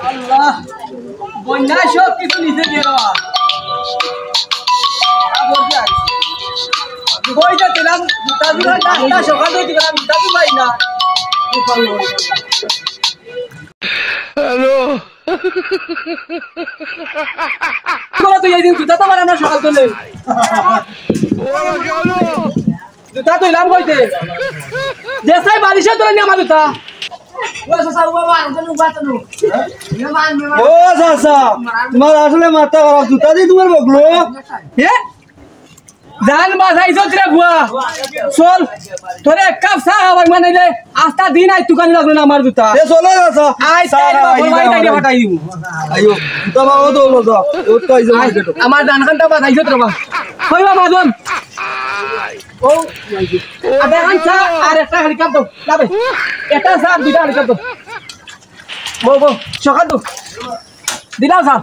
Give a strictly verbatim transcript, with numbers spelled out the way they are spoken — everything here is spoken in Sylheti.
আল্লাহ, বন্যায় সব কিছু নিছে রে বাবা। কই যাইতাম? জুতা জুতা, জুতা সকাল হইতে গেলাম, জুতা তো পাই না। হ্যালো। তুই এই দিন জুতা তো পারে না সকাল তুলে। জুতা তো ইলাম কইতে। দেশাই বালিশে তোরা নিয়ে আমার জুতা। ও চাচা, তোমার আসলে মাথা খারাপ, জুতা দিয়ে তোমার বগলো। এ? জান বাঁচাইছত রে বুয়া। চল, তোরে এক কাপ চা খাওয়াই মানাইলে আস্তা দিন আই তুকানি লাগলো না আমার জুতা। এ চলো চাচা। আই চা তাই খাওয়াই বাবা, দিবা তাই আমারে। ফাটাই দিব। আইও, জুতা বাবা তো হলো যাও। ও তো আইজো আই, মার্কেটো। আমার জান খানটা বাঁচাইছত রে বা। কই বাবা জন? ও, আধা খান চা আর একটা হাড়ি কাপ দাও। যাবে। এটা চা আর দুইটা হাড়ি কাপ দাও। বউ, বউ, সকাল তো। দিলাম চা।